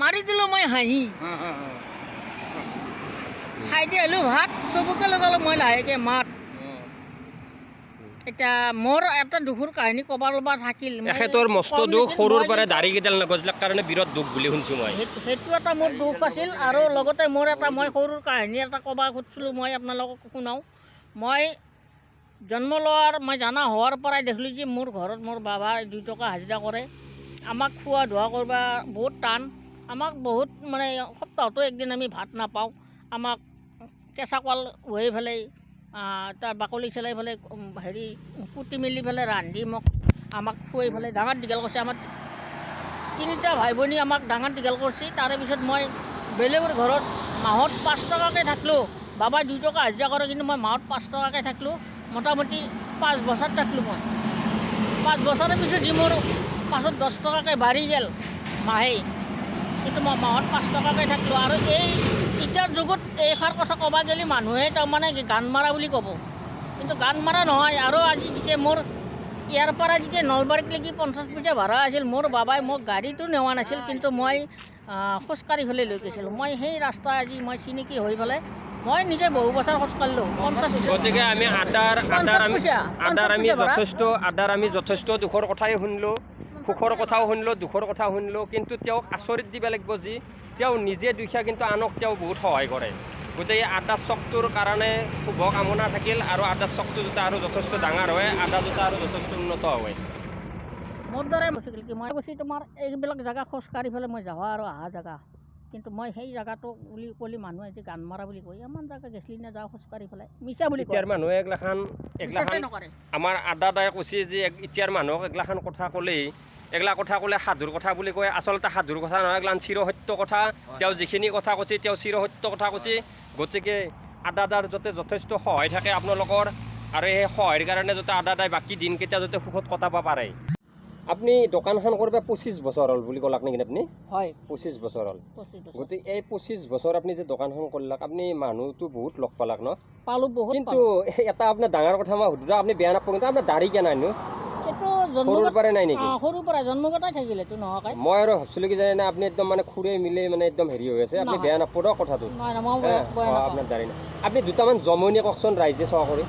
মাৰি দিলোঁ মই হাঁহি। খাই দি আহিলোঁ ভাত, চবকে লগালোঁ মই লাহেকৈ মাত। এতিয়া মোৰ এটা দুখৰ কাহিনী ক'ব ল'বা থাকিল। মই এখেতৰ মস্ত ক'ম দুখ, নেকি? সৰুৰ মই পৰাই কিন্তু দাড়িকেইডাল নগজলাৰ কাৰণে বিৰাট দুখ বুলি শুনছোঁ মই। সেইটো এটা মোৰ দুখ আছিল। আৰু লগতে মোৰ এটা মই সৰুৰ কাহিনী এটা ক'ব খুজিছিলোঁ, মই আপোনালোকক শুনাওঁ। মই জন্ম লোৱাৰ, মই জানা হোৱাৰ পৰাই দেখিলোঁ যে মোৰ ঘৰত মোৰ বাবাই 2 টকা হাজিৰা কৰে। আমাক খোৱা ধোৱা কৰিব বহুত টান। আমাক বহুত মানে সপ্তাহতো একদিন আমি ভাত নাপাওঁ। আমাক কেঁচা কল উহাই পেলাই, তাৰ বাকলি চেলাই পেলাই, হেৰি কুটি মেলি পেলাই ৰান্ধি আমাক খুৱাই পেলাই ডাঙৰ দীঘল কৰিছে। আমাৰ তিনিটা ভাই ভনী আমাক ডাঙৰ দীঘল কৰিছে। তাৰে পিছত মই বেলেগৰ ঘৰত মাহত 5 টকাকৈ থাকিলোঁ। বাবাই 2 টকা হাজিৰা কৰে, কিন্তু মই মাহত 5 টকাকৈ থাকিলোঁ। মোটামুটি 5 বছৰ থাকিলোঁ মই। 5 বছৰৰ পিছত দি মোৰ পাছত 10 টকাকৈ বাঢ়ি গ'ল মাহে, কিন্তু মই মাহত 5 টকাকৈ থাকিলোঁ। আৰু এই এতিয়াৰ যুগত এইষাৰ কথা ক'ব গ'লে মানুহে তাৰমানে গান মাৰা বুলি ক'ব, কিন্তু গান মাৰা নহয়। আৰু আজি যেতিয়া মোৰ ইয়াৰ পৰা যেতিয়া নলবাৰীলৈকে 50 পইচা ভাড়া আছিল, মোৰ বাবাই মোক গাড়ীটো নেওয়া নাছিল, কিন্তু মই খোজকাঢ়ি পেলাই লৈ গৈছিলোঁ। মই সেই ৰাস্তা আজি মই চিনাকি হৈ পেলাই মই নিজে বহু বছৰ খোজকাঢ়িলোঁ 50 পইচা। গতিকে আমি আদাৰ আদাৰ আমি 50 পইচা, আদাৰ 50 আমি পইচা ভাড়া। যথেষ্ট আদাৰ আমি যথেষ্ট দুখৰ কথাই শুনিলোঁ, সুখৰ কথাও শুনিলোঁ, দুখৰ কথাও শুনিলোঁ, কিন্তু তেওঁক আচৰিত দিব লাগিব যি তেওঁ নিজে দুখীয়া, কিন্তু আনক তেওঁ বহুত সহায় কৰে। গতিকে আদা চকটোৰ কাৰণে শুভ কামনা থাকিল, আৰু আদা চকটো যাতে আৰু যথেষ্ট ডাঙৰ হয়, আদা যাতে আৰু যথেষ্ট উন্নত হয়। মোৰ দ্বাৰাই কৈছিল কি মই কৈছোঁ তোমাৰ এইবিলাক জেগা খোজকাঢ়ি পেলাই মই যাৱা আৰু অহা জেগা, কিন্তু মই সেই জেগাটো বুলি ক'লে মানুহে যে গান মাৰা বুলি কয়, ইমান জেগা গেছলি নে যাওঁ খোজকাঢ়ি পেলাই, মিছা বুলি কয়। এতিয়াৰ মানুহে এগলাখান বিশ্বাসেই এগলাখান নকৰে। আমাৰ আদা দাই কৈছে যে এতিয়াৰ মানুহক এগলাখান কথা ক'লেই, এগলা কথা ক'লে সাধুৰ কথা বুলি কয়। আচলতে সাধুৰ কথা নহয়, এগলাখান চিৰসত্য কথা। তেওঁ যিখিনি কথা কৈছে তেওঁ চিৰসত্য কথা কৈছে। গতিকে আদা দাৰ যাতে যথেষ্ট সহায় থাকে আপোনালোকৰ, আৰু সেই সহায়ৰ কাৰণে যাতে আদা দাই বাকী দিনকেইটা যাতে সুখত কটাব পাৰে। আপুনি দোকানখন কৰিব 25 বছৰ হ'ল বুলি ক'লাক নেকি আপুনি? হয়। 25 বছৰ হ'ল। 25 বছৰ। গতিকে এই 25 বছৰ আপুনি যে দোকানখন কৰিলাক, আপুনি মানুহটো বহুত লগ পালাক ন? পালোঁ, বহুত। কিন্তু এটা আপোনাৰ ডাঙৰ কথা মই সুধো, আপুনি বেয়া নাপাব, কিন্তু আপোনাৰ দাড়ি কিয় নাই নো? সেইটো সৰুৰ জন্মগত। পৰাই নাই নেকি? সৰুৰ পৰাই জন্মগতাই থাকিলে এইটো নোহোৱাকৈ। মই আৰু ভাবছিলোঁ কি জানে, আপুনি একদম মানে খুৰে মিলে মানে একদম হেৰি হৈ আছে। আপুনি নহয়। বেয়া নাপাব দিয়ক কথাটো। নহয় নহয়, মই বেয়া বেয়া নাপাওঁ। আপোনাৰ দাড়ি নাই। আপুনি দুটামান জমনি কওকচোন ৰাইজে চোৱা কৰি।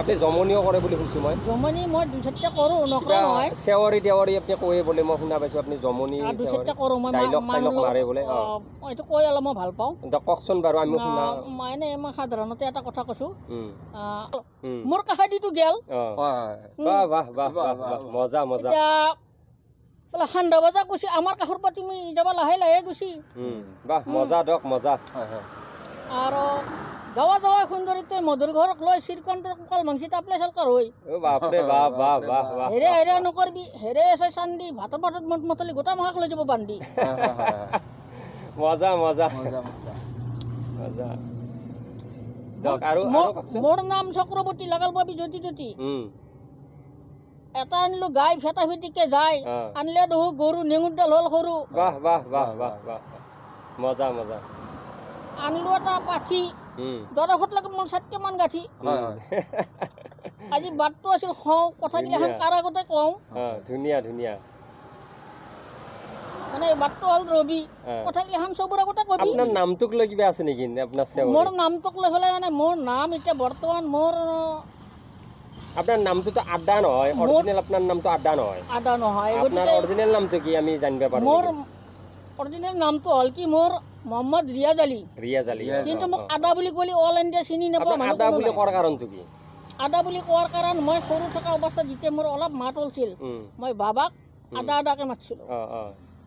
আপুনি জমনিও কৰে বুলি শুনিছোঁ মই। জমনি মই দুই চাৰিটা কৰোঁ, নকৰা কিবা নহয়। চেৱৰি দেৱৰি আপুনি কয়ে বোলে, মই শুনা পাইছোঁ আপুনি জমনি দুই চাৰিটা কৰোঁ মই। ডাইলগ চাইলগ মানুহৰ মাৰে লগত বোলে। এইটো কৈ অলপ মই ভাল পাওঁ। দক কওকচোন বাৰু, আমি শুনা। মই এনেই মই সাধাৰণতে এটা কথা কৈছোঁ। মোৰ কাষেদিতো গেল। হয়। বাহ বাহ বাহ বাহ বাহ, মজা মজা। এতিয়া বোলে সান্দা বজা কৈছে, আমাৰ কাষৰ পৰা তুমি যাবা লাহে লাহে গুচি। বাহ, মজা দক, মজা। হয় হয়। আৰু যাৱা যাৱা সুন্দৰীতে মধুৰ ঘৰক লৈ শ্ৰীকান্তৰ কঁকাল ভাংচি তাপলে চলকাৰ হৈ। অ বাপৰে, বাহ বাহ বাহ বাহ। হেৰে হেৰে নকৰবি হেৰে আছে চান্দি, ভাতৰ পাতত মত মতলি গোটা মাহাক লৈ যাব বান্ধি। হয় হয় হয় হয়। মজা মজা। মজা মজা। মজা দক। আৰু মোৰ আৰু কওকচোন। মোৰ নাম চক্ৰৱৰ্তী, লাগাল পাবি যতি ততি। এটা আনিলো গাই ফেটা ফেটিকে যায়। আনিলে দেখো গৰু নেঙুৰডাল হ'ল সৰু। বাহ বাহ বাহ বাহ বাহ, মজা মজা। আনিলো এটা পাঠি, দৰখত লাগে মোৰ 60টামান গাঁঠি। হয় হয়। আজি বাটটো আছিল খওঁ কথাগিলাখন ধুনীয়া। কাৰ আগতে কওঁ। ধুনীয়া ধুনীয়া। মানে বাটটো হ'ল ৰবি। কথাগিলাখন চবৰ আগতে কবি। আপোনাৰ নামটোক লৈ কিবা আছে নেকি আপোনাৰ চেৱৰি? মোৰ নামটোক লৈ পেলাই মানে মোৰ নাম এতিয়া বৰ্তমান মোৰ আপোনাৰ নামটোতো আদা নহয়? অৰিজিনেল আপোনাৰ নামটো আদা নহয়? আদা নহয়। আপোনাৰ গতিকে অৰিজিনেল নামটো কি আমি জানিব পাৰোঁ মোৰ নেকি? অৰিজিনেল নামটো হ'ল কি মোৰ মহম্মদ ৰিয়াজ আলী। ৰিয়াজ আলী। ৰিয়াজ। কিন্তু মোক আদা বুলি ক'লে অল ইণ্ডিয়া চিনি নাপাওঁ আপোনাৰ মানুহ আদা কোনো বুলি নাই। কোৱাৰ কাৰণটো কি? আদা বুলি কোৱাৰ কাৰণ মই সৰু থকা অৱস্থাত যেতিয়া মোৰ অলপ মাত ওলছিল, মই বাবাক আদা আদাকে মাতিছিলোঁ। অ অ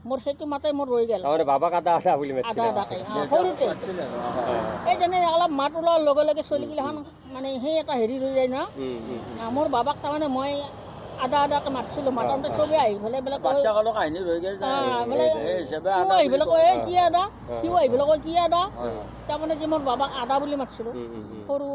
মোৰ সেইটো মাতে মোৰ ৰৈ গ'ল। তাৰমানে বাবাক আদা আদা বুলি আদা মাতিছিলে? আদাকে, সৰুতে। মাতিছিলে আৰু, এই যেনে অলপ মাত ওলোৱাৰ লগে লগে চলিগিলাখন মানে সেই এটা হেৰি ৰৈ যায় না। উম, উম, উম। মোৰ বাবাক তাৰমানে মই আদা আদাকে মাতিছিলোঁ, মাতাওঁতে চবেই আহি পেলাই বোলে কয়, বাচ্চা কালৰ কাহিনী ৰৈ গ'ল যায়। বোলে সেই হিচাপে সিও আদা আহি বুলি পেলাই কয়। কয়, এই কি আদা, সিও আহি পেলাই কয় কি আদা। হয় হয়। তাৰমানে যে মোৰ বাবাক আদা বুলি মাতিছিলোঁ উম, উম, উম। সৰু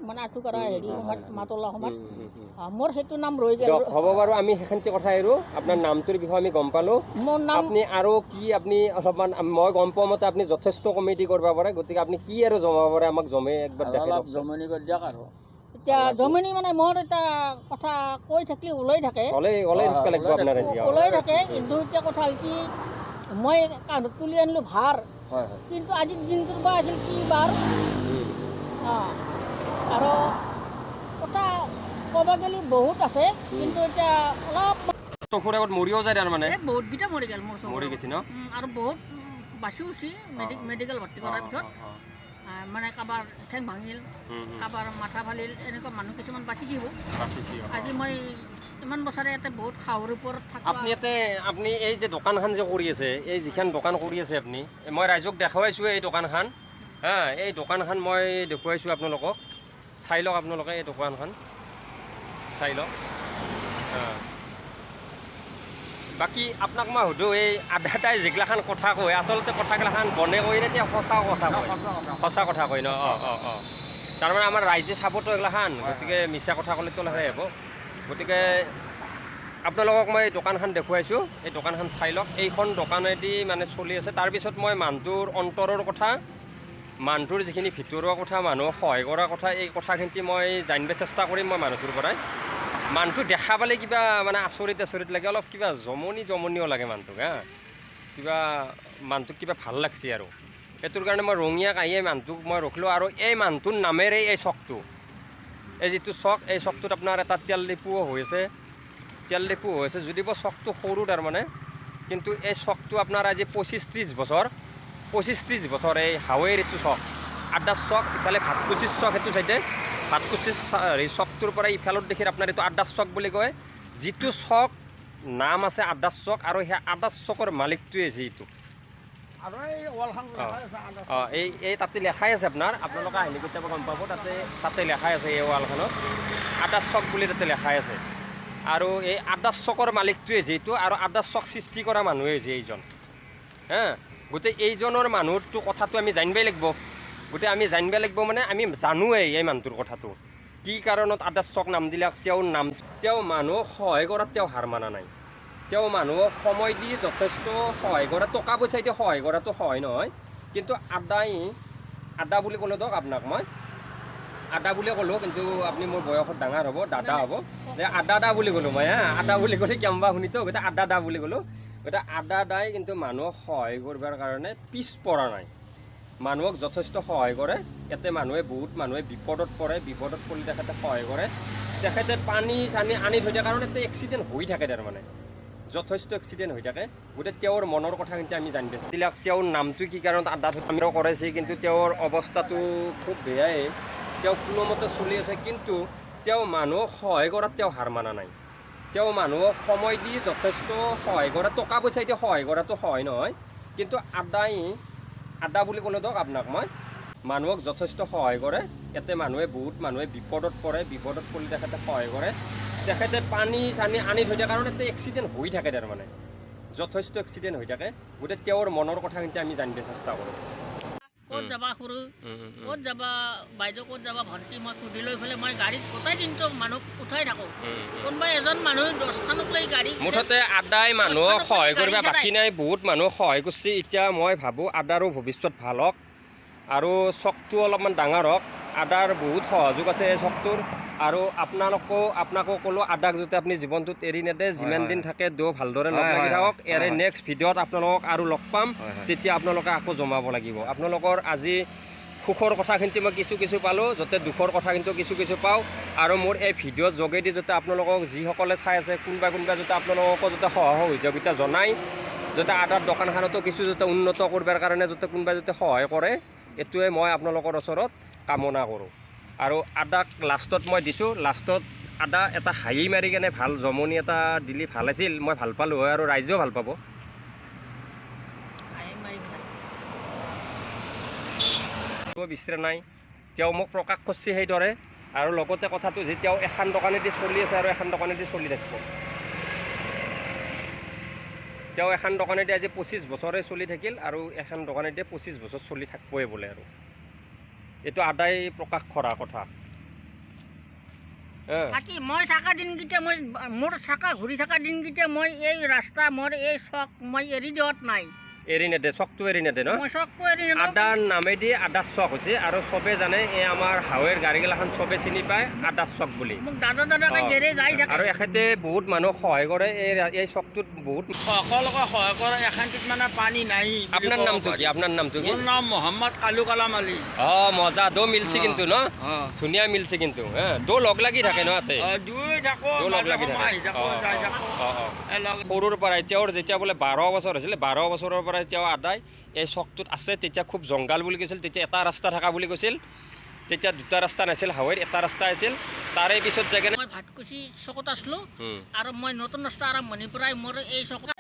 মানে আঁঠু কঢ়া হেৰি সময়ত, মাত ওলোৱা সময়ত। উম, উম, উম। মোৰ সেইটো নাম ৰৈ গ'ল। দিয়ক, হ'ব বাৰু, আমি সেইখিনি কথা এৰো। আপোনাৰ নামটোৰ বিষয়ে আমি গম পালোঁ। মোৰ নাম আপুনি আৰু কি, আপুনি অলপমান মই গম পোৱা মতে আপুনি যথেষ্ট কমেডি কৰিব পাৰে, গতিকে আপুনি কি আৰু জমাব পাৰে আমাক জমে একবাৰ আৰু দেখাই অলপ দিয়কচোন। জমনি কৰি দিয়ক আৰু। এতিয়া জমনি মানে মোৰ এটা কথা কৈ থাকিলে ওলাই থাকে। ওলাই ওলাই থাকিব লাগিব ওলাই আপোনাৰ আজি। ওলাই থাকে, কিন্তু এতিয়া কথা হ'ল কি মই কান্ধত তুলি আনিলোঁ ভাৰ। হয় হয়। কিন্তু আজিৰ দিনটোৰ বা আছিল কি বাৰ। অঁ, আৰু কথা ক'ব গ'লে বহুত আছে, কিন্তু এতিয়া অলপ চকুৰ আগত মৰিও যায় তাৰমানে। এই বহুতকেইটা মৰি গ'ল মোৰ চকুৰ মৰি আগত। গৈছে ন? আৰু বহুত বাচি উঠি মেডিকেল ভৰ্তি কৰাৰ পিছত মানে কাৰোবাৰ ঠেং ভাঙিল, কাৰোবাৰ মাথা ফালিল, এনেকুৱা মানুহ কিছুমান বাচিছিল। বাচিছি, অ। আজি মই ইমান বছৰে ইয়াতে বহুত খাহৰ ওপৰত থাকোঁ। আপুনি ইয়াতে, আপুনি এই যে দোকানখন যে কৰি আছে, এই যিখন দোকান কৰি আছে আপুনি, মই ৰাইজক দেখুৱাইছোঁ এই দোকানখন। হা, এই দোকানখন মই দেখুৱাইছোঁ আপোনালোকক, চাই লওক আপোনালোকে এই দোকানখন চাই লওক। হা। বাকী আপোনাক মই সুধোঁ, এই আধাটাই যিগিলাখান কথা কয়, আচলতে কথাগিলাখান বনে কয় নে তেওঁ সঁচা কথা কয়? সঁচা কথা। সঁচা কথা কয় ন? অঁ অঁ অঁ তাৰমানে আমাৰ ৰাইজে চাবতো এইগিলাখান, গতিকে মিছা কথা ক'লেতো লাহে হ'ব। গতিকে আপোনালোকক মই এই দোকানখন দেখুৱাইছোঁ, এই দোকানখন চাই লওক। এইখন দোকানেদি মানে চলি আছে। তাৰপিছত মই মানুহটোৰ অন্তৰৰ কথা, মানুহটোৰ যিখিনি ভিতৰুৱা কথা, মানুহক সহায় কৰাৰ কথা, এই কথাখিনি মই জানিব চেষ্টা কৰিম মই মানুহটোৰ পৰাই। মানুহটো দেখা পালে কিবা মানে আচৰিত আচৰিত লাগে, অলপ কিবা জমনি জমনিও লাগে মানুহটোক। হা, কিবা মানুহটোক কিবা ভাল লাগছে আৰু সেইটোৰ কাৰণে মই ৰঙিয়াক আহিয়ে মানুহটোক মই ৰখিলোঁ। আৰু এই মানুহটোৰ নামেৰে এই চকটো, এই যিটো চক, এই চকটোত আপোনাৰ এটা তেল ডিপুও হৈ আছে, তেল ডিপু হৈ আছে যদিও চকটো সৰু তাৰমানে, কিন্তু এই চকটো আপোনাৰ আজি 25-30 বছৰ, 25-30 বছৰ এই হাৱেৰ এইটো চক, আড্ডাৰ চক, ইফালে ভাতকুচিৰ চক, সেইটো চাইডে ভাতকুচিৰ হেৰি চকটোৰ পৰা ইফালত দেখি আপোনাৰ এইটো আড্ডাৰ চক বুলি কয়। যিটো চক নাম আছে আড্ডাৰ চক, আৰু সেই আড্ডাৰ চকৰ মালিকটোৱে হৈছে এইটো। আৰু এই ৱালখন লেখাই আছে আড্ডা। অঁ, এই এই তাতে লেখাই আছে আপোনাৰ, আপোনালোকে আহিলে কেতিয়াবা গম পাব, তাতে তাতে লেখাই আছে এই ৱালখনত আড্ডাৰ চক বুলি তাতে লেখাই আছে। আৰু এই আড্ডাৰ চকৰ মালিকটোৱে যিটো, আৰু আড্ডাৰ চক সৃষ্টি কৰা মানুহে হৈছে এইজন। হা, গোটেই এইজনৰ মানুহটো কথাটো আমি জানিবই লাগিব। গোটেই আমি জানিব লাগিব মানে আমি জানোৱেই এই মানুহটোৰ কথাটো, কি কাৰণত আড্ডাৰ চক নাম দিলাক, তেওঁৰ নাম, তেওঁ মানুহক সহায় কৰাত তেওঁ হাৰ মানা নাই, তেওঁ মানুহক সময় দি যথেষ্ট সহায় কৰা, টকা পইচা দি সহায় কৰাটো সহায় নহয়, কিন্তু আড্ডাই, আড্ডা বুলি ক'লে দিয়ক আপোনাক মই আড্ডা বুলিয়ে ক'লোঁ, কিন্তু আপুনি মোৰ বয়সত ডাঙৰ হ'ব, দাদা হ'ব, আড্ডা দা বুলি ক'লোঁ মই। হা, আড্ডা বুলি ক'লে কেম্বা শুনিতো, গতিকে আড্ডা দা বুলি ক'লোঁ। গতিকে আড্ডা দাই কিন্তু মানুহক সহায় কৰিবৰ কাৰণে পিছ পৰা নাই, মানুহক যথেষ্ট সহায় কৰে। ইয়াতে মানুহে, বহুত মানুহে বিপদত পৰে, বিপদত পৰিলে তেখেতে সহায় কৰে, তেখেতে পানী চানী আনি থৈ দিয়ে, কাৰণ ইয়াতে এক্সিডেণ্ট হৈ থাকে তাৰমানে, যথেষ্ট এক্সিডেণ্ট হৈ থাকে। গতিকে তেওঁৰ মনৰ কথা কিন্তু আমি জানিব বিলাক, তেওঁৰ নামটো কি কাৰণত আড্ডা আমিও কৰাইছে, কিন্তু তেওঁৰ অৱস্থাটো খুব বেয়াই, তেওঁ কোনোমতে চলি আছে, কিন্তু তেওঁ মানুহক সহায় কৰাত তেওঁ হাৰ মানা নাই, তেওঁ মানুহক সময় দি যথেষ্ট সহায় কৰা, টকা পইচা দি সহায় কৰাটো সহায় নহয়, কিন্তু আড্ডাই, আড্ডা বুলি ক'লে দিয়ক আপোনাক মই, মানুহক যথেষ্ট সহায় কৰে। ইয়াতে মানুহে, বহুত মানুহে বিপদত পৰে, বিপদত পৰিলে তেখেতে সহায় কৰে, তেখেতে পানী চানী আনি থৈ দিয়ে, কাৰণ ইয়াতে এক্সিডেণ্ট হৈ থাকে তাৰমানে, যথেষ্ট এক্সিডেণ্ট হৈ থাকে। গতিকে তেওঁৰ মনৰ কথা কিন্তু আমি জানিব চেষ্টা কৰোঁ। ক'ত যাবা সৰু, ক'ত যাবা বাইদেউ, ক'ত যাবা ভণ্টি, মই সুধি লৈ পেলাই মই গাড়ীত গোটেই দিনটো মানুহক উঠাই থাকোঁ। কোনোবা এজন মানুহ 10খানক লৈ গাড়ী মুঠতে আদাই মানুহক সহায় কৰিব বাকী নাই, বহুত মানুহক সহায় কৰিছে। এতিয়া মই ভাবোঁ আদাৰো ভৱিষ্যত ভাল হওক আৰু চকটো অলপমান ডাঙৰ হওক। আদাৰ বহুত সহযোগ আছে এই চকটোৰ। আৰু আপোনাকো ক'লোঁ, আদাক যাতে আপুনি জীৱনটোত এৰি নেদে, যিমান দিন থাকে দুয়ো ভালদৰে লগ লাগি থাকক। ইয়াৰে নেক্সট ভিডিঅ'ত আপোনালোকক আৰু লগ পাম, তেতিয়া আপোনালোকে আকৌ জমাব লাগিব। আপোনালোকৰ আজি সুখৰ কথাখিনি মই কিছু কিছু পালোঁ, যাতে দুখৰ কথা কিন্তু কিছু কিছু পাওঁ। আৰু মোৰ এই ভিডিঅ'ৰ যোগেদি যাতে আপোনালোকক যিসকলে চাই আছে, কোনোবা কোনোবা যাতে আপোনালোককো যাতে সহায় সহযোগিতা জনায়, যাতে আদাৰ দোকানখনতো কিছু যাতে উন্নত কৰিবৰ কাৰণে যাতে কোনোবাই যাতে সহায় কৰে, এইটোৱে মই আপোনালোকৰ ওচৰত কামনা কৰোঁ। আৰু আদাক লাষ্টত মই দিছোঁ, লাষ্টত আদা এটা হাঁহি মাৰি কেনে ভাল জমনি এটা দিলি ভাল আছিল, মই ভাল পালোঁ হয় আৰু ৰাইজেও ভাল পাব। বিচৰা নাই, তেওঁ মোক প্ৰকাশ কৰিছে সেইদৰে। আৰু লগতে কথাটো যে তেওঁ এখন দোকানেদি চলি আছে আৰু এখন দোকানেদি চলি থাকিব। তেওঁ এখন দোকানেদি আজি 25 বছৰে চলি থাকিল আৰু এখন দোকানেদি 25 বছৰ চলি থাকিবই বোলে। আৰু এইটো আদায় প্ৰকাশ কৰা কথা। বাকী মই থকা দিনকেইটা, মই মোৰ চাকা ঘূৰি থকা দিনকেইটা মই এই ৰাস্তা, মোৰ এই চক মই এৰি দিয়াত নাই। এৰি নেদে, চকটো এৰি নেদে ন? মই চকটো এৰি নিদিওঁ। আদাৰ নামেদি আদাৰ চক হৈছে আৰু চবে জানে, এই আমাৰ হাৱেৰ গাড়ীগিলাখন চবে চিনি পায় আদাৰ চক বুলি। মোক দাদা দাদাকে গেৰে যাই থাকে। আৰু এখেতে বহুত মানুহক সহায় কৰে এই চকটোত বহুত। সকলোকে সহায় কৰে। এখানটোত মানে পানী নাই বুলি আপোনাৰ ক'ব নামটো কি? পাৰি। আপোনাৰ নামটো কি? মোৰ নাম মোহাম্মদ কালু কালাম আলী। অ মজা, দো মিলছে কিন্তু ন? অ। ধুনীয়া মিলছে কিন্তু, হে দো লগ লাগি থাকে ন তাতে? অ, দুয়ো থাকো, দো লগ মাজে লাগি সময়ে থাকে। আহি থাকো, যাই থাকো। অ, অ। এই লগ। সৰুৰ পৰাই তেওঁৰ যেতিয়া বোলে 12 বছৰ হৈছিলে, 12 বছৰৰ পৰাই তেওঁ আদাই এই চকটোত আছে। তেতিয়া খুব জংঘল বুলি কৈছিল, তেতিয়া এটা ৰাস্তা থকা বুলি কৈছিল, তেতিয়া দুটা ৰাস্তা নাছিল হাৱেৰ, এটা ৰাস্তা আছিল। তাৰে পিছত যাই কেনে মই ভাতকুচি চকত আছিলোঁ আৰু মই নতুন ৰাস্তা আৰম্ভণিৰ পৰাই মোৰ এই চকত